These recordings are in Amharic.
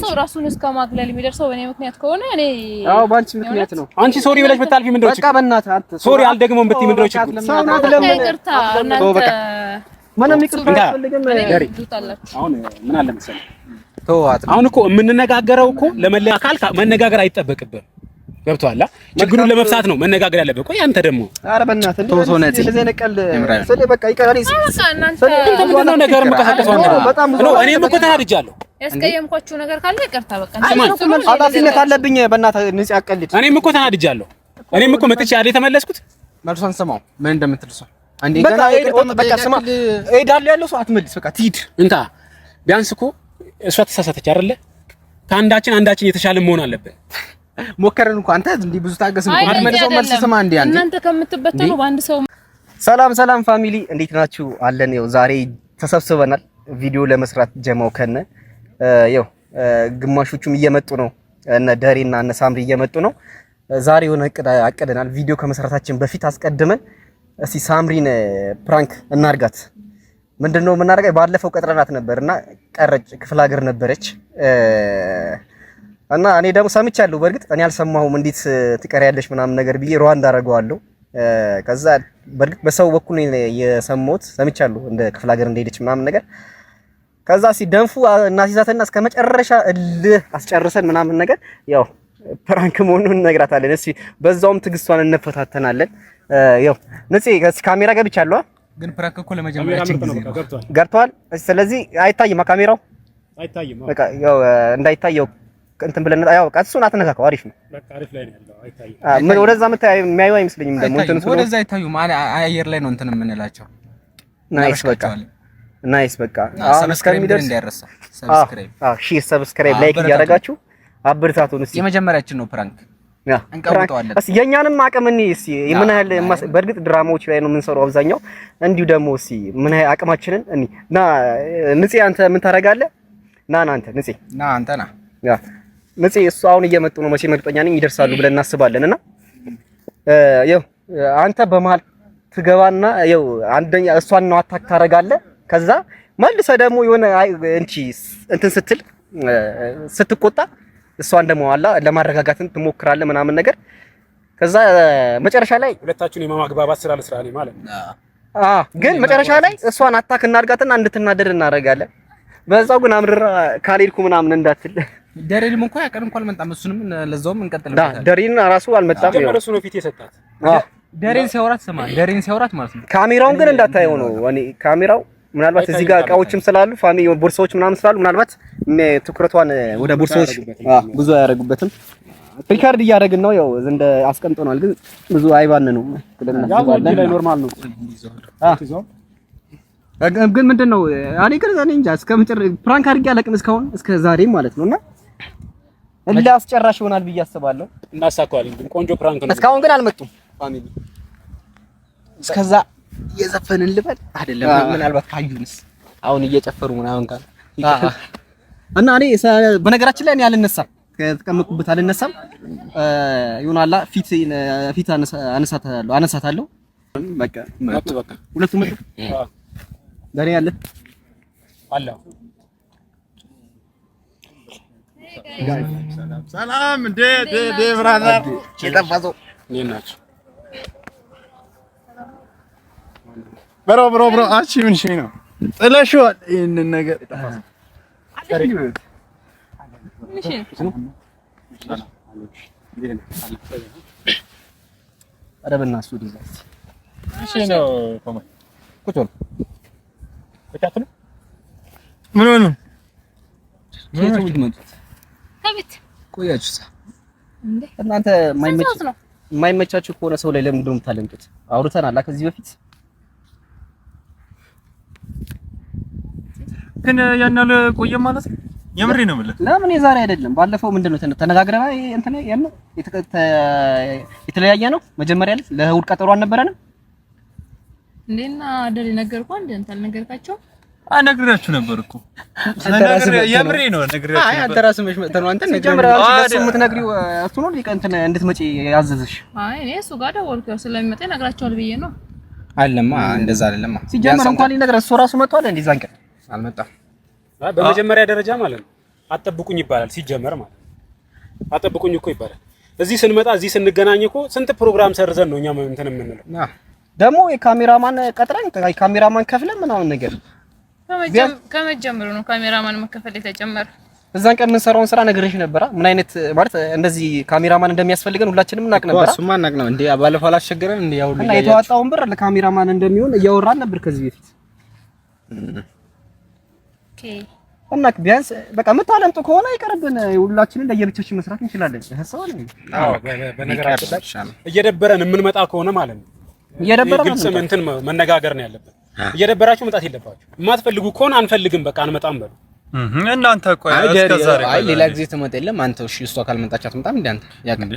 ሰው ራሱን እስከ ማግለል የሚደርሰው በእኔ ምክንያት ከሆነ እኔ አዎ ባንቺ ምክንያት ነው። አንቺ sorry ብለሽ ብታልፊ ምንድነው በቃ በእናትህ አንተ sorry አልደግሞም ብትይ ምንድነው ችግሩ? ይቅርታ እናንተ ምንም ይቅርታ አያስፈልግም። አሁን ምን አለ መሰለህ፣ አሁን እኮ የምንነጋገረው እኮ ለመለያ አካል መነጋገር አይጠበቅብህም። ገብቶሃል? ችግሩን ለመፍታት ነው መነጋገር ያለብህ። ቆይ አንተ ደግሞ ኧረ በእናትህ እንደዚህ ዓይነት ቀልድ ስለ በቃ ይቀራል። ምንድን ነው ነገር የምቀሰቅሰው? እኔም እኮ ተናድጃለሁ። ያስቀየምኳችሁ ነገር ካለ ይቅርታ። በቃ ኃላፊነት አለብኝ። በእናትህ ንጽህ አቀልድ። እኔም እኮ ተናድጃለሁ። እኔም እኮ መጥቼ አይደል የተመለስኩት። መልሷን ስማው ምን እንደምትል እሷ። አንዴ በቃ በቃ ስማ፣ እሄዳለሁ ያለው ሰው አትመልስ። በቃ ትሂድ። እንታ ቢያንስ እኮ እሷ ተሳሳተች አይደለ? ከአንዳችን አንዳችን የተሻለ መሆን አለብን። ሞከርን እኮ አንተ እንዲህ ብዙ ታገስ እንኳን አትመልሰው። መልስ ስማ እንዴ አንዴ እናንተ ከምትበተኑ በአንድ ሰው። ሰላም ሰላም family እንዴት ናችሁ? አለን። ያው ዛሬ ተሰብስበናል ቪዲዮ ለመስራት ጀማው ከነ ያው ግማሾቹም እየመጡ ነው። እነ ደሬና እነ ሳምሪ እየመጡ ነው። ዛሬ የሆነ እቅድ አቅደናል። ቪዲዮ ከመስራታችን በፊት አስቀድመን እስቲ ሳምሪን prank እናርጋት። ምንድነው የምናደርገው? ባለፈው ቀጥረናት ነበርና ቀረች፣ ክፍለ ሀገር ነበረች እና እኔ ደግሞ ሰምቻለሁ። በእርግጥ እኔ አልሰማሁም፣ እንዴት ትቀሪያለሽ ምናምን ነገር ብዬ ሩዋንዳ አደርገዋለሁ። ከዛ በእርግጥ በሰው በኩል ነው የሰማሁት፣ ሰምቻለሁ እንደ ክፍለ ሀገር እንደሄደች ምናምን ነገር። ከዛ ሲደንፉ እናስይዛትና እስከ መጨረሻ እልህ አስጨርሰን ምናምን ነገር ያው prank መሆኑን እነግራታለን። እስኪ በዛውም ትዕግስቷን እንፈታተናለን። ያው ንጽ ካሜራ ገብቻለሁ፣ ግን prank እኮ ለመጀመሪያችን ጊዜ ነው ገብቷል። ስለዚህ አይታይም፣ ካሜራው አይታይም። በቃ ያው እንዳይታየው እንትን ብለን ያው በቃ እሱን አትነካከው። አሪፍ ነው። በቃ አሪፍ ላይ ነው ያለው። አይታይም። ምን ወደዛ የሚያዩ አይመስለኝም። ደግሞ እንትን ወደዛ አይታዩም። አየር ላይ ነው እንትን የምንላቸው። nice በቃ nice በቃ አሁን እስከሚደርስ እንዳይረሳ። subscribe፣ አዎ፣ share፣ subscribe፣ like እያደረጋችሁ አበርታቱን። እስኪ የመጀመሪያችን ነው prank እንቀውጠዋለን። እስኪ የኛንም አቅም እኔ እስኪ ምን ያህል በእርግጥ ድራማዎች ላይ ነው የምንሰራው አብዛኛው። እንዲሁ ደግሞ እስኪ ምን ያህል አቅማችንን እኔ ና ንጽ አንተ ምን ታደርጋለህ? ና ና አንተ ንጽ ና አንተ ና ያ ንጽ እሱ አሁን እየመጡ ነው መቼም እርግጠኛ ነኝ ይደርሳሉ ብለን እናስባለን። እና ያው አንተ በመሀል ትገባና ያው አንደኛ እሷን ነው attack ታደርጋለህ። ከዛ መልሰህ ደግሞ የሆነ እንቺ እንትን ስትል ስትቆጣ እሷን ደግሞ አላ ለማረጋጋትን ትሞክራለህ ምናምን ነገር። ከዛ መጨረሻ ላይ ሁለታችሁን የማግባባት ስራ ልስራ እኔ ማለት ነው። አዎ ግን መጨረሻ ላይ እሷን attack እናድርጋትና እንድትናደድ እናደርጋለን። በዛው ግን አምርራ ካልሄድኩ ምናምን እንዳትል። ደሬንም እንኳን ያቀን እንኳን አልመጣም። እሱንም ለዛውም እንቀጥልበታለን። ደሬን ራሱ አልመጣም። ጀመረ እሱ ነው ፊት የሰጣት። ደሬን ሲያወራት ስማ፣ ደሬን ሲያወራት ማለት ነው። ካሜራውን ግን እንዳታየው ነው። እኔ ካሜራው ምናልባት እዚህ ጋር እቃዎችም ስላሉ family ቦርሳዎች ምናምን ስላሉ ምናልባት ትኩረቷን ወደ ቦርሳዎች ብዙ አያደርጉበትም። record እያደረግን ነው። ያው እንደ አስቀምጠናል፣ ግን ብዙ አይባንኑም ብለን እናስባለን። normal ነው። ግን ምንድን ነው እኔ ግን እኔ እንጃ እስከ መጨረሻ prank አድርጌ አላውቅም እስካሁን እስከ ዛሬ ማለት ነውና እልህ አስጨራሽ ይሆናል ብዬ አስባለሁ። እናሳካዋለን። ግን ቆንጆ prank ነው። እስካሁን ግን አልመጡም family። እስከዛ እየዘፈንን ልበል አይደለም፣ ምናልባት ካዩንስ አሁን እየጨፈሩ ምናምን ካሉ እና እኔ በነገራችን ላይ እኔ አልነሳም፣ ከተቀመጥኩበት አልነሳም። ይሆናላ ፊት ፊት አነሳታለሁ አነሳታለሁ። በቃ መጡ፣ በቃ ሁለቱ መጡ። ዛሬ አለ አለ። ሰላም እንዴ ዴ brother የጠፋ ሰው እንዴት ናችሁ? bro bro bro አንቺ ምን ሺ ነው ጥለሽዋል? ይሄንን ነገር ኧረ በእናትህ ወደዛ እሺ ነው ቁጭ በል ምን ሆነ? ከቤት ቆያችሁ እናንተ የማይመቻችሁ ከሆነ ሰው ላይ ለምንድን ነው የምታለምጡት? አውርተናል ከዚህ በፊት ግን ያን ያህል ቆየም ማለት ነው። የምሬ ነው የምልህ። ለምን የዛሬ አይደለም፣ ባለፈው ምንድን ነው ተነጋግረና እንትን ያልነው የተለያየ ነው። መጀመሪያ ላይ ለእሑድ ቀጠሮ አልነበረንም እንዴና አይደል የነገርኩህ። አንተ አንተ አልነገርካቸውም? ነግሬያችሁ ነበር እኮ የምሬ ነው ነግሬያችሁ አይ አንተ ራስህ መች መጥተህ ነው አንተ ሲጀምር ለእሱ የምትነግሪው እሱ ነው እንትን እንድትመጪ ያዘዘሽ? አይ እኔ እሱ ጋር ደወልኩ፣ ያው ስለሚመጣ ይነግራቸዋል ብዬ ነው። አለማ እንደዛ አይደለማ። ሲጀምር እንኳን ሊነግረህ እሱ ራሱ መጥቷል። እንዴ ዛን ቀን አልመጣም። በመጀመሪያ ደረጃ ማለት ነው አጠብቁኝ ይባላል ሲጀመር ማለት ነው። አጠብቁኝ እኮ ይባላል። እዚህ ስንመጣ እዚህ ስንገናኝ እኮ ስንት ፕሮግራም ሰርዘን ነው እኛም እንትን የምንለው። ደግሞ የካሜራማን ቀጥረን ካሜራማን ከፍለን ምናምን ነገር ከመጀመሩ ነው ካሜራማን መከፈል የተጨመረ። እዛን ቀን የምንሰራውን ስራ ነግሬሽ ነበራ። ምን አይነት ማለት እንደዚህ ካሜራማን እንደሚያስፈልገን ሁላችንም እናውቅ ነበር። እሱማ እናውቅ ነው እንዴ? ባለፈው አላስቸገረን እንዴ? ያው እና የተዋጣውን ብር ለካሜራማን እንደሚሆን እያወራን ነበር ከዚህ በፊት። Okay እና ቢያንስ በቃ የምታለምጡ ከሆነ አይቀርብን፣ ሁላችንን ለየብቻችን መስራት እንችላለን። አዎ፣ በነገራችን ላይ እየደበረን የምንመጣ ከሆነ ማለት ነው እየደበረን ግልጽ እንትን መነጋገር ነው ያለብን። እየደበራችሁ መምጣት የለባችሁ። የማትፈልጉ ከሆነ አንፈልግም፣ በቃ አንመጣም በሉ። እናንተ ቆይ እስከ ዛሬ አይ ሌላ ጊዜ ትመጣ የለም አንተ። እሺ እሷ ካልመጣች አትመጣም እንዴ አንተ?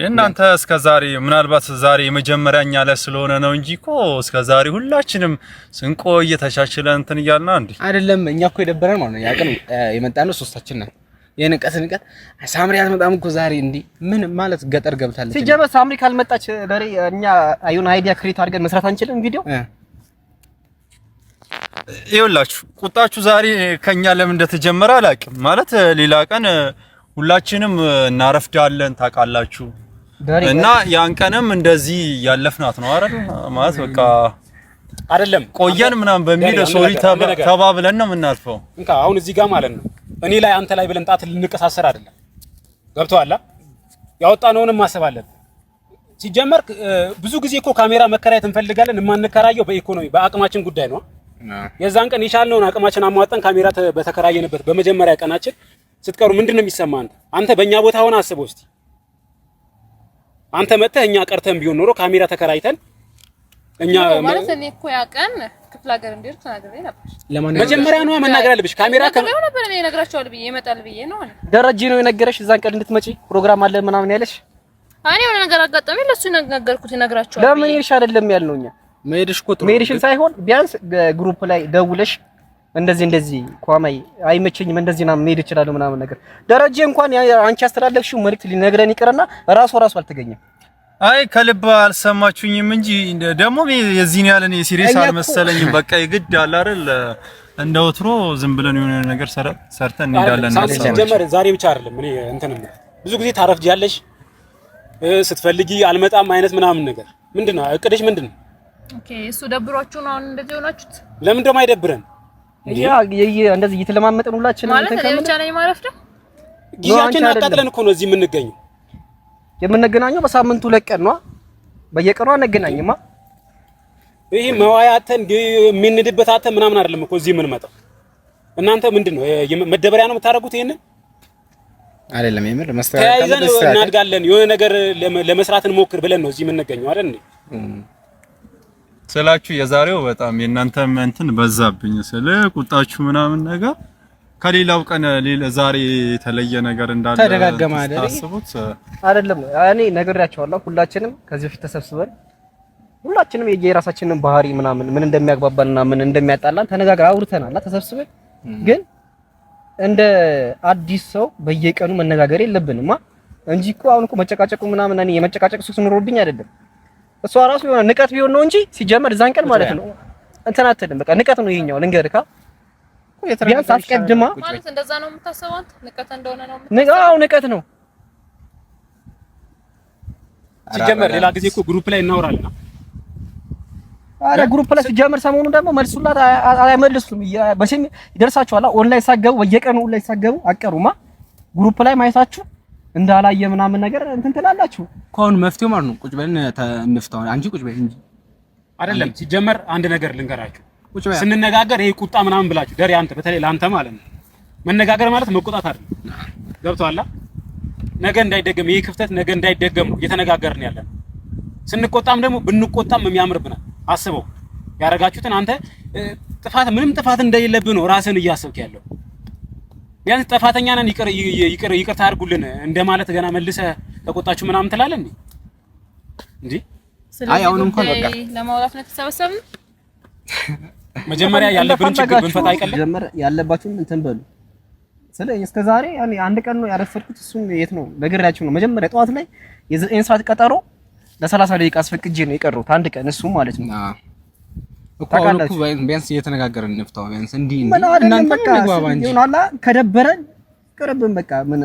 እናንተ እስከ ዛሬ ምናልባት ዛሬ የመጀመሪያ እኛ ላይ ስለሆነ ነው እንጂ እኮ እስከ ዛሬ ሁላችንም ስንቆይ ተቻችለን እንትን እያልን እንዴ አይደለም። እኛ እኮ የደበረን ማለት ነው ያቀን የመጣነው ሶስታችን ነን። የንቀት ንቀት ሳምሪ አትመጣም እኮ ዛሬ እንዴ ምን ማለት ገጠር ገብታለች። ሲጀመር ሳምሪ ካልመጣች ዛሬ እኛ አዩን idea create አድርገን መስራት አንችልም ቪዲዮ። ይኸውላችሁ ቁጣችሁ ዛሬ ከኛ ለምን እንደተጀመረ አላውቅም። ማለት ሌላ ቀን ሁላችንም እናረፍዳለን ታውቃላችሁ። እና ያን ቀንም እንደዚህ ያለፍናት ነው አይደል? ማለት በቃ አይደለም ቆየን ምናምን በሚል sorry ተባብለን ነው የምናልፈው። እንካ አሁን እዚህ ጋር ማለት ነው እኔ ላይ አንተ ላይ ብለን ጣት ልንቀሳሰር አይደለም። ገብቶሃል? ያወጣነውንም ማሰብ አለብን። ሲጀመር ብዙ ጊዜ እኮ ካሜራ መከራየት እንፈልጋለን። የማንከራየው በኢኮኖሚ በአቅማችን ጉዳይ ነው። የዛን ቀን የቻልነውን አቅማችን አሟጠን ካሜራ በተከራየንበት በመጀመሪያ ቀናችን ስትቀሩ ምንድን ነው የሚሰማ? አንተ በእኛ ቦታ ሆነ አስበው እስቲ። አንተ መጥተህ እኛ ቀርተን ቢሆን ኖሮ ካሜራ ተከራይተን እኛ ማለት እኔ እኮ ያ ቀን ክፍለ ሀገር እንደሄድኩ ተናግሬ ነበር። መጀመሪያ ነው መናገር አለብሽ። ካሜራ ከነው ነበር እኔ እነግራቸዋለሁ ብዬ ይመጣል ብዬ ነው አለ ደረጀ ነው የነገረሽ እዛን ቀን እንድትመጪ ፕሮግራም አለ ምናምን ያለሽ። እኔ የሆነ ነገር አጋጣሚ ለሱ ነገርኩት፣ እነግራቸዋለሁ። ለምን ይልሽ አይደለም ያልነው እኛ መሄድሽ እኮ ጥሩ መሄድሽን ሳይሆን ቢያንስ group ላይ ደውለሽ እንደዚህ እንደዚህ ኳማይ አይመቸኝም እንደዚህ ምናምን መሄድ እችላለሁ ምናምን ነገር ደረጀ እንኳን አንቺ ያስተላለፍሽው መልዕክት ሊነግረን ይቅርና ራሱ አልተገኘም። አይ ከልብ አልሰማችሁኝም እንጂ ደግሞ የዚህን ያህል እኔ serious አልመሰለኝም። በቃ የግድ አለ አይደል እንደ ወትሮ ዝም ብለን የሆነ ነገር ሰርተን እንሄዳለን። ሲጀመር ዛሬ ብቻ አይደለም እኔ እንትን ብዙ ጊዜ ታረፍጃለሽ ስትፈልጊ አልመጣም አይነት ምናምን ነገር ምንድነው እቅድሽ ምንድነው? Okay እሱ ደብሯችሁ ነው አሁን እንደዚህ ሆናችሁት? ለምን ደግሞ አይደብረን? ያ እንደዚህ እየተለማመጥን ሁላችንም ማለት እኔ ብቻ ነኝ ማረፍደው። ጊዜያችንን አቃጥለን እኮ ነው እዚህ የምንገኘው። የምንገናኘው በሳምንቱ ሁለት ቀን ነው። በየቀኑ አንገናኝማ። ይሄ መዋያ አተን የምንድበት አተን ምናምን አይደለም እኮ እዚህ የምንመጣው። እናንተ ምንድን ነው መደበሪያ ነው የምታደርጉት? ይሄንን አይደለም የምር መስተካከል ተያይዘን እናድጋለን የሆነ ነገር ለመስራት እንሞክር ብለን ነው እዚህ የምንገኘው አይደል እንዴ? ስላችሁ የዛሬው በጣም የእናንተም እንትን በዛብኝ። ስለ ቁጣችሁ ምናምን ነገር ከሌላው ቀን ሌላ ዛሬ የተለየ ነገር እንዳለ ተደጋገመ አይደል? ታስቡት አይደለም። እኔ ነግሬያቸዋለሁ። ሁላችንም ከዚህ በፊት ተሰብስበን ሁላችንም የየራሳችንን ባህሪ ምናምን ምን እንደሚያግባባንና ምን እንደሚያጣላን ተነጋግረን አውርተናል ተሰብስበን። ግን እንደ አዲስ ሰው በየቀኑ መነጋገር የለብንማ እንጂ እኮ አሁን እኮ መጨቃጨቁ ምናምን እኔ የመጨቃጨቅ ሱስ ኑሮብኝ አይደለም። እሷ ራሱ የሆነ ንቀት ቢሆን ነው እንጂ ሲጀመር እዛን ቀን ማለት ነው እንትን አትልም። በቃ ንቀት ነው ይሄኛው ልንገርካ። ቢያንስ አስቀድማ ማለት እንደዛ ነው የምታስበው አንተ? ንቀት እንደሆነ ነው የምታስበው? አዎ ንቀት ነው ሲጀመር። ሌላ ጊዜ እኮ group ላይ እናወራለን። አረ group ላይ ሲጀመር ሰሞኑን ደግሞ መልሱላት አይመልሱም። መቼም ይደርሳችኋል። ኦንላይን ሳገቡ በየቀኑ ኦንላይን ሳገቡ አቀሩማ group ላይ ማየታችሁ እንዳላየ ምናምን ነገር እንትን ትላላችሁ እኮ። አሁን መፍትሄው ማለት ነው ቁጭ ብለን እንፍታው። አንቺ ቁጭ በይ እንጂ አይደለም። ሲጀመር አንድ ነገር ልንገራችሁ፣ ስንነጋገር ይሄ ቁጣ ምናምን ብላችሁ ደሬ፣ አንተ በተለይ ለአንተ ማለት ነው መነጋገር ማለት መቆጣት አይደለም። ገብቶሃል? ነገ እንዳይደገም ይሄ ክፍተት ነገ እንዳይደገም ነው እየተነጋገርን ያለነው። ስንቆጣም ደግሞ ብንቆጣም የሚያምርብናል። አስበው ያደረጋችሁትን አንተ ጥፋት ምንም ጥፋት እንደሌለብህ ነው ራስህን እያሰብክ ያለው። ቢያንስ ጥፋተኛ ነን ይቅር ይቅር ይቅርታ አድርጉልን እንደማለት ገና መልሰህ ተቆጣችሁ ምናምን ትላለህ እንዴ? እንዴ አይ አሁን እንኳን በቃ ለማውራት ነው የተሰበሰብነው። መጀመሪያ ያለብንን ችግር ብንፈታ አይቀልም። መጀመሪያ ያለባችሁን እንትን በሉ። ስለ እስከ ዛሬ ያኔ አንድ ቀን ነው ያረፈድኩት። እሱም የት ነው ነግሬያችሁ ነው። መጀመሪያ ጠዋት ላይ የ9 ሰዓት ቀጠሮ ለ30 ደቂቃ አስፈቅጄ ነው የቀረሁት አንድ ቀን እሱ ማለት ነው። እኮ አሁን እኮ ቢያንስ እየተነጋገርን እንፍታው። ቢያንስ እንዲህ እንዲህ እናንተ እንግባባ እንጂ ይሆናላ። ከደበረን ይቅርብን በቃ። ምን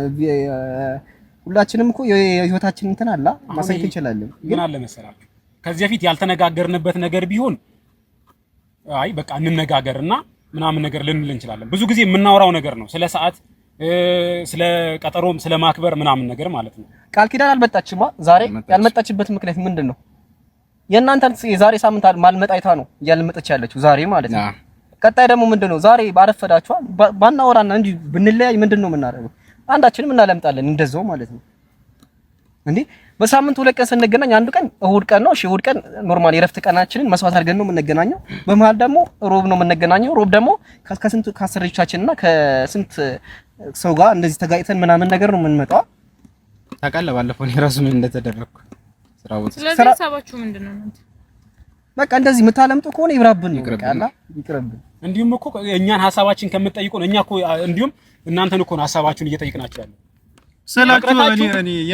ሁላችንም እኮ የህይወታችን እንትን አለ ማሳየት እንችላለን። ምን አለ መሰላችሁ ከዚህ በፊት ያልተነጋገርንበት ነገር ቢሆን አይ በቃ እንነጋገርና ምናምን ነገር ልንል እንችላለን። ብዙ ጊዜ የምናወራው ነገር ነው ስለ ሰዓት፣ ስለ ቀጠሮም፣ ስለ ማክበር ምናምን ነገር ማለት ነው። ቃል ኪዳን አልመጣችማ ዛሬ። ያልመጣችበት ምክንያት ምንድን ነው? የእናንተን የዛሬ ሳምንት ማልመጣ አይታ ነው እያልመጣች ያለችው ዛሬ ማለት ነው። ቀጣይ ደግሞ ምንድን ነው? ዛሬ ባረፈዳችኋል ባናወራና እንዲሁ ብንለያይ ምንድን ነው የምናደርገው? አንዳችንም እናለምጣለን እንደዛው ማለት ነው። እንዴ በሳምንት ሁለት ቀን ስንገናኝ አንዱ ቀን እሁድ ቀን ነው። እሺ እሁድ ቀን normal የረፍት ቀናችንን መስዋዕት አድርገን ነው የምንገናኘው። በመሀል ደግሞ ሮብ ነው የምንገናኘው። ሮብ ደግሞ ከስንት ከአሰሪዎቻችንና ከስንት ሰው ጋር እንደዚህ ተጋጭተን ምናምን ነገር ነው የምንመጣው። ታውቃለህ፣ ባለፈው እኔ ራሱ ምን እንደተደረግኩ ስራ ቦታ። ስለዚህ ሀሳባችሁ ምንድን ነው? በቃ እንደዚህ የምታለምጡ ከሆነ ይብራብን ነው በቃ ይቅርብን። እንዲሁም እኮ እኛን ሀሳባችን ከምትጠይቁን እኛ እኮ እንዲሁም እናንተን እኮ ነው ሀሳባችሁን እየጠየቅናችሁ ያለው።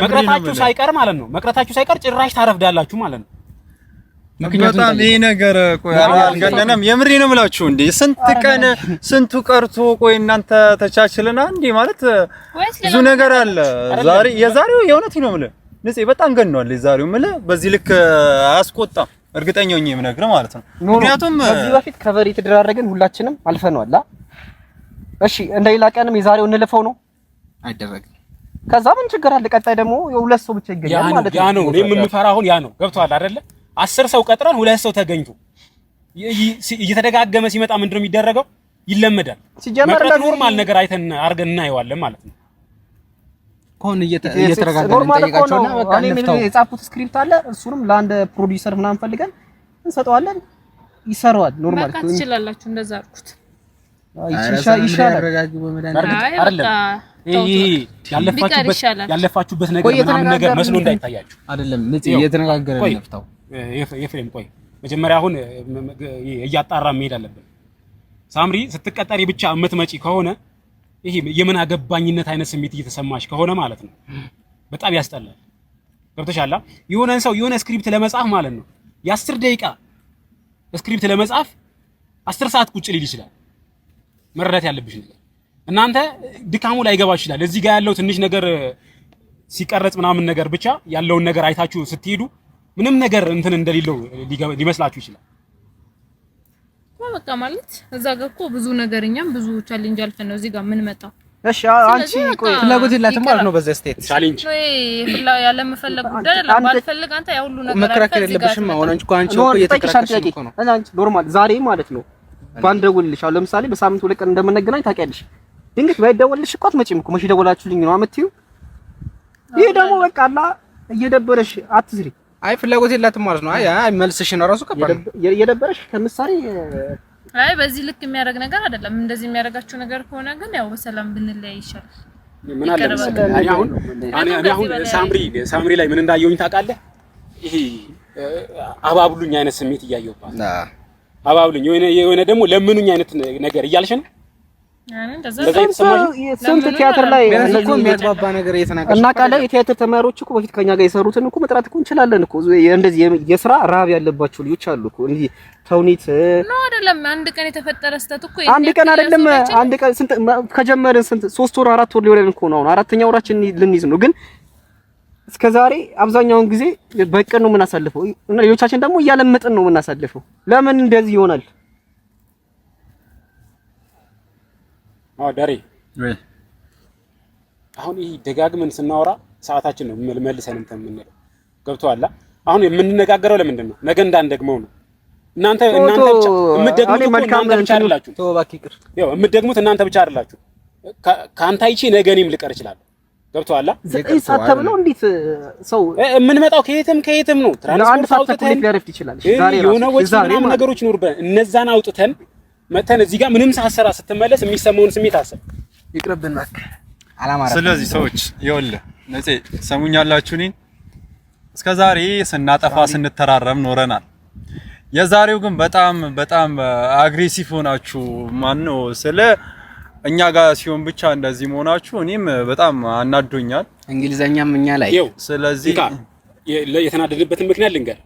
መቅረታችሁ ሳይቀር ማለት ነው። መቅረታችሁ ሳይቀር ጭራሽ ታረፍዳላችሁ ማለት ነው። በጣም ይሄ ነገር ቆይ አልገነነም። የምሬ ነው የምላችሁ። እንዴ ስንት ቀን ስንቱ ቀርቶ ቆይ እናንተ ተቻችለና እንዴ ማለት ብዙ ነገር አለ። ዛሬ የዛሬው የእውነት ነው የምልህ ንጼ በጣም ገኗል። የዛሬው የምልህ በዚህ ልክ አያስቆጣም። እርግጠኛ ሆኜ የምነግርህ ማለት ነው። ምክንያቱም ከዚህ በፊት cover የተደራረግን ሁላችንም አልፈነዋል። እሺ እንደሌላ ቀንም የዛሬው እንልፈው ነው አይደረግም። ከዛ ምን ችግር አለ? ቀጣይ ደግሞ የሁለት ሰው ብቻ ይገኛል ማለት ነው። ያ ነው እኔም የምፈራው አሁን ያ ነው። ገብቶሃል አይደለ? 10 ሰው ቀጥረን 2 ሰው ተገኝቶ እየተደጋገመ ሲመጣ ምንድነው የሚደረገው? ይለመዳል። ሲጀመር normal ነገር አይተን አድርገን እናየዋለን ማለት ነው። ከሆነ እየተረጋጋን እንጠይቃቸውና በቃ እንፍታው። የጻፉት script አለ። እሱንም ለአንድ ፕሮዲውሰር ምናምን ፈልገን እንሰጠዋለን፣ ይሰራዋል። normal በቃ ትችላላችሁ። እንደዛ አልኩት። ይሻላል። ያለፋችሁበት ነገር ምናምን ነገር መስሎ እንዳይታያችሁ አይደለም። ንጽ እየተነጋገርን እንፍታው። ኤፍሬም ቆይ መጀመሪያ አሁን እያጣራ መሄድ አለብን። ሳምሪ ስትቀጠሪ ብቻ የምትመጪ ከሆነ ይሄ የምን አገባኝነት አይነት ስሜት እየተሰማሽ ከሆነ ማለት ነው በጣም ያስጠላል። ገብቶሻል? የሆነን ሰው የሆነ script ለመጻፍ ማለት ነው የ10 ደቂቃ script ለመጻፍ 10 ሰዓት ቁጭ ሊል ይችላል። መረዳት ያለብሽ ነገር እናንተ ድካሙ ላይገባችሁ ይችላል። እዚህ ጋር ያለው ትንሽ ነገር ሲቀረጽ ምናምን ነገር ብቻ ያለውን ነገር አይታችሁ ስትሄዱ ምንም ነገር እንትን እንደሌለው ሊመስላችሁ ይችላል። በቃ ማለት እዛ ጋር እኮ ብዙ ነገር እኛም ብዙ challenge አልፈን ነው እዚህ ጋር የምንመጣው። እሺ አንቺ ቆይ ፍላጎት የላትም ማለት ነው በዛ state challenge ወይ ያለመፈለግ ጉዳይ አይደለም። ባልፈልግ አንተ ያ ሁሉ ነገር መከራከር የለብሽም። አሁን አንቺ እኮ አንቺ እኮ እየተከራከርሽ እኮ ነው። አንቺ normal ዛሬ ማለት ነው ባንደውልልሽ፣ አሁን ለምሳሌ በሳምንት ሁለት ቀን እንደምንገናኝ ታውቂያለሽ። ድንገት ባይደወልልሽ እኮ አትመጪም እኮ መቼ ደወላችሁልኝ ነው የምትይው። ይሄ ደግሞ በቃ አላ እየደበረሽ አትዝሪ። አይ ፍላጎት የላትም ማለት ነው። አይ አይ መልስሽን እራሱ ከባድ ነው። እየደበረሽ ከምሳሌ አይ በዚህ ልክ የሚያደርግ ነገር አይደለም። እንደዚህ የሚያደርጋችሁ ነገር ከሆነ ግን ያው በሰላም ብንለያይ ይሻላል። ምን አለ መሰለህ እኔ አሁን ሳምሪ ላይ ምን እንዳየሁኝ ታውቃለህ? ይሄ አባብሉኝ አይነት ስሜት እያየሁባት አባብሉኝ የሆነ ደግሞ ለምኑኝ አይነት ነገር እያልሽ ነው። ስንት ቲያትር ላይ የሚያግባባ ነገር እየተናገርሽ እና ቃለ የቲያትር ተማሪዎች እኮ በፊት ከኛ ጋር የሰሩትን እኮ መጥራት እኮ እንችላለን እኮ። እንደዚህ የስራ ረሃብ ያለባቸው ልጆች አሉ እኮ። እንዲህ ተውኔት ነው አይደለም። አንድ ቀን የተፈጠረ ስህተት እኮ አንድ ቀን አይደለም። አንድ ቀን ስንት ከጀመርን ስንት 3 ወር 4 ወር ሊሆነን እኮ ነው። አሁን አራተኛ ወራችን ልንይዝ ነው። ግን እስከዛሬ አብዛኛውን ጊዜ በቀን ነው የምናሳልፈው እና ሌሎቻችን ደግሞ እያለመጥን ነው የምናሳልፈው። ለምን እንደዚህ ይሆናል? አዎ ዳሬ ወይ አሁን ይሄ ደጋግመን ስናወራ ሰዓታችን ነው መልሰን እንትን የምንለው ገብቶሃል? አሁን የምንነጋገረው ለምንድን ነው? ነገ እንዳንደግመው ነው። እናንተ ብቻ የምትደግሙት እናንተ ብቻ አይደላችሁ። ተው እባክህ ይቅር። ያው የምትደግሙት እናንተ ብቻ አይደላችሁ። ከአንተ አይቼ ነገ እኔም ልቀር እችላለሁ። ገብቶሃል? 9 ሰዓት ተብሎ እንዴት ሰው የምንመጣው ከየትም ከየትም ነው። ትራንስፖርት አውጥተን ሊያረፍድ ይችላል። ዛሬ የሆነ ወጪ ምናምን ነገሮች ይኖርብናል። እነዛን አውጥተን መተን እዚህ ጋር ምንም ሳትሰራ ስትመለስ የሚሰማውን ስሜት አስብ። ይቅርብን እባክህ። አላማረም። ስለዚህ ሰዎች ይኸውልህ ነፄ ሰሙኛላችሁ። እኔን እስከ ዛሬ ስናጠፋ ስንተራረም ኖረናል። የዛሬው ግን በጣም በጣም aggressive ሆናችሁ ማን ነው ስለ እኛ ጋር ሲሆን ብቻ እንደዚህ መሆናችሁ እኔም በጣም አናዶኛል። እንግሊዘኛም እኛ ላይ ስለዚህ የተናደድንበትን ምክንያት ልንገር፣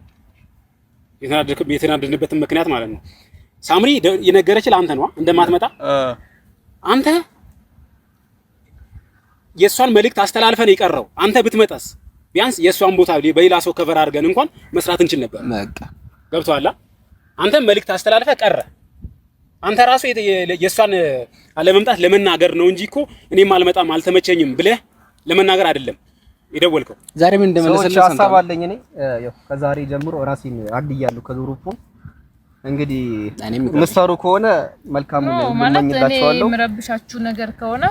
የተናደድንበትን ምክንያት ማለት ነው። ሳምሪ የነገረች ለአንተ ነው እንደማትመጣ። አንተ የእሷን መልእክት አስተላልፈን የቀረው አንተ ብትመጣስ ቢያንስ የእሷን ቦታ በሌላ ሰው cover አድርገን እንኳን መስራት እንችል ነበር። በቃ ገብቶሃል? አንተም መልእክት አስተላልፈ ቀረ። አንተ ራሱ የእሷን አለመምጣት ለመናገር ነው እንጂ እኮ እኔም አልመጣም አልተመቸኝም ብለህ ለመናገር አይደለም የደወልከው። ዛሬ ምን ሰዎች እንደመለሰልህ ሀሳብ ሰምተሃል? አለኝ። እኔ ያው ከዛሬ ጀምሮ ራሴን አግድያለሁ ከ group ኡ። እንግዲህ እኔም ይቅር። ምሰሩ ከሆነ መልካም No ማለት እኔ እመኝላችኋለሁ። የምረብሻችሁ ነገር ከሆነ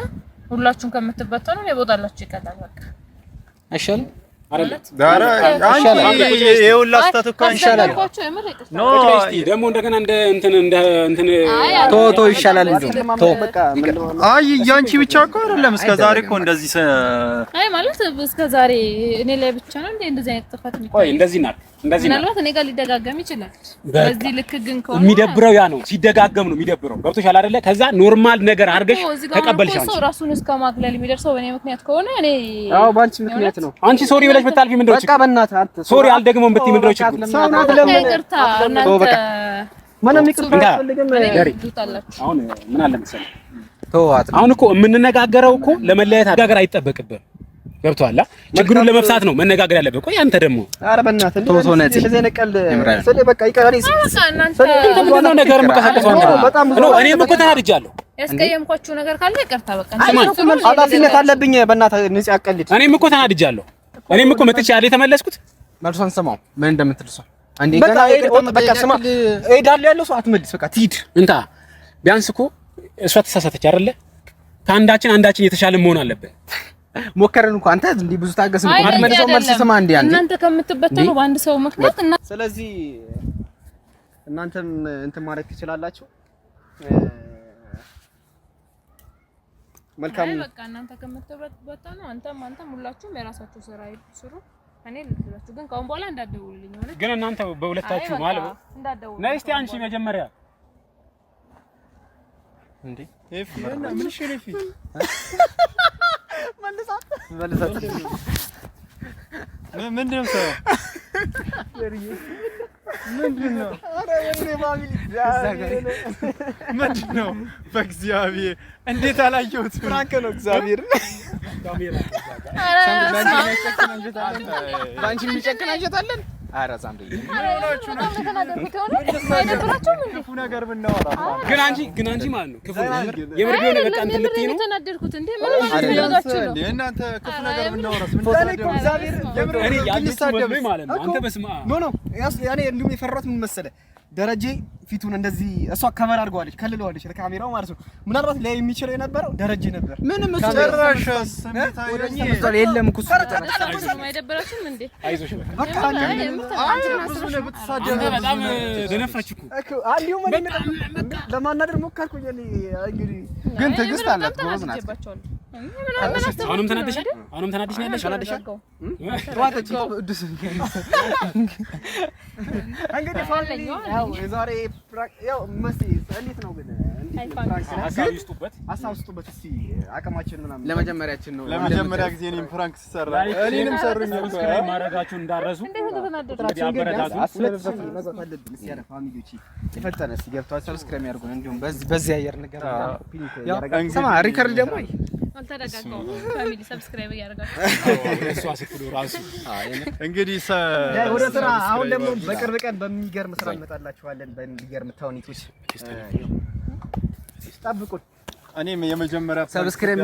ሁላችሁም ከምትበተኑ እኔ እወጣላችሁ ይቀላል። በቃ አይሻልም? አይደለም ኧረ አንቺ ይሄ ሁላ ስህተት እኮ አንቺ ካስደበርኳችሁ የምር ይቅርታ። No ቁጭ በይ እስኪ። ደግሞ እንደገና እንደ እንትን እንደ እንትን አይ ቶ ቶ ይሻላል እንጂ ቶ በቃ ምን አይ ያንቺ ብቻ እኮ አይደለም። እስከ ዛሬ እኮ እንደዚህ አይ ማለት እስከ ዛሬ እኔ ላይ ብቻ ነው እንዴ እንደዚህ አይነት ጥፋት ቆይ የሚታየው? እንደዚህ ናት እንደዚህ ናት። ምናልባት እኔ ጋር ሊደጋገም ይችላል። በቃ። በዚህ ልክ ግን ከሆነ የሚደብረው ያ ነው፣ ሲደጋገም ነው የሚደብረው። ገብቶሻል አይደለ? ከዛ normal ነገር አድርገሽ እኮ እዚህ ጋር አሁን ተቀበልሽ። እኮ አንቺ ሰው ራሱን እስከ ማግለል የሚደርሰው በእኔ ምክንያት ከሆነ እኔ አዎ በአንቺ ምክንያት ነው። አንቺ sorry ብለሽ ብታልፊ ምንድነው በቃ ችግሩ? በእናትህ አንተ sorry አልደግመውም ብትይ ምንድነው ችግሩ? ሰው ናት በቃ ለምን ይቅርታ እናንተ ምንም ይቅርታ እንካ። አያስፈልግም። እኔ ደሪ። ልውጣላችሁ። አሁን ምን አለ መሰለህ፣ ቶ አት አሁን እኮ የምንነጋገረው እኮ ለመለያየት አጋገር አይጠበቅብህም። ገብቶሃል? ችግሩን ለመፍታት ነው መነጋገር ያለብህ። ቆይ አንተ ደግሞ ኧረ በእናትህ ቶ ቶ ነፂ። እንደዚህ አይነት ቀልድ ይምራል። ስለ በቃ ይቀራል። በቃ እናንተ ምንድነው ነገር የምቀሳቀሰው አንተ? በጣም ብዙ No እኔም እኮ ተናድጃለሁ። ያስቀየምኳችሁ ነገር ካለ ይቅርታ። በቃ ኃላፊነት አለብኝ። በእናትህ ነፂ አትቀልድ። እኔም እኮ ተናድጃለሁ። እኔም እኮ መጥቼ አይደል የተመለስኩት። መልሷን ስማው ምን እንደምትል እሷ። አንዴ በቃ ገና ይቅርታ በቃ ስማ፣ እሄዳለሁ ያለው ሰው አትመልስ። በቃ ትሂድ። እንታ ቢያንስ እኮ እሷ ተሳሳተች አይደለ? ከአንዳችን አንዳችን የተሻለ መሆን አለብን። ሞከርን እኮ አንተ እንዲህ ብዙ ታገስን አይ እኮ። አትመልሰው መልስ ስማ እንዴ አንዴ እናንተ ከምትበተኑ በአንድ ሰው ምክንያት እና ስለዚህ እናንተም እንትን ማድረግ ትችላላችሁ። መልካም አይ በቃ እናንተ ከምትበተኑ አንተም አንተም ሁላችሁም የራሳችሁ ስራ ስሩ። እኔ ልላችሁ ግን ከአሁን በኋላ እንዳትደውሉልኝ ሆነ ግን እናንተ በሁለታችሁ ማለት እንዳትደውሉ። ነይ እስቲ አንቺ መጀመሪያ እንዴ ምንድን ነው ሰው ምንድን ነው? በእግዚአብሔር እንዴት አላየሁትም? prank ነው እግዚአብሔር። በአንቺ የሚጨክን አንጀት አለን። ኧረ ሳምሪ ክፉ ነገር ብናወራ ግን አንቺ ግን አንቺ ማለት ነው ክፉ የምር ቢሆን በቃ እንትን ልትይ ነው። የተናደድኩት እንዴ ምን ማለት ፈልጋችሁ ነው? እንዴ እናንተ ክፉ ነገር ብናወራስ ምን እኔ እኮ እግዚአብሔር የምር እኔ ያለችው መስሎኝ ማለት ነው። አንተ በስመ አብ No no ያኔ እንዲሁም የፈራሁት ምን መሰለህ፣ ደረጀ ፊቱን እንደዚህ እሷ cover አድርገዋለች ከልለዋለች ለካሜራው ማለት ነው። ምናልባት ላይ የሚችለው የነበረው ደረጀ ነበር። ምንም እሱ ጭራሽ ስሜታዊ ሆኜ የለም እኮ እሱ አይደብራችሁም እንዴ? አይዞሽ በቃ በቃ ብዙ ነው ብትሳደብ አንተ በጣም ደነፋች እኮ እኮ እንዲሁም እኔ ለማናደር ሞከርኩኝ። እኔ እንግዲህ ግን ትዕግስት አላት፣ ጎበዝ ናት። አሁንም ተናደሻል። አሁንም ተናደሽ ነው ያለሽ። እንግዲህ family ያው የዛሬ prank ያው መሲ እንዴት ነው ግን እንዴት ነው prank ነው? ሀሳብ ይስጡበት። ሀሳብ ስጡበት እስኪ አቅማችን ምናምን ለመጀመሪያችን ነው። ለመጀመሪያ ጊዜ እኔም prank ስሰራ እኔንም ሰሩኝ እኮ። subscribe ማድረጋችሁን እንዳረሱ እንዴት እንደተናደድኩ እንግዲህ አበረታቱ። መግባት አለብን። እስኪ ኧረ family ዎች የፈጠነ እስኪ ገብቷቸው subscribe ያድርጉን። እንዲሁም በዚህ አየር ነገር copy link እያደረጋችሁ ስማ record ደግሞ አልተረጋጋሁም። family subscribe እያደረጋችሁ እሷ ስትሉ ራሱ እንግዲህ ወደ ስራ። አሁን ደግሞ በቅርብ ቀን በሚገርም ስራ እንመጣላችኋለን። በሚገርም ተውኔቶች ጠብቁን። እኔም የመጀመሪያ subscribe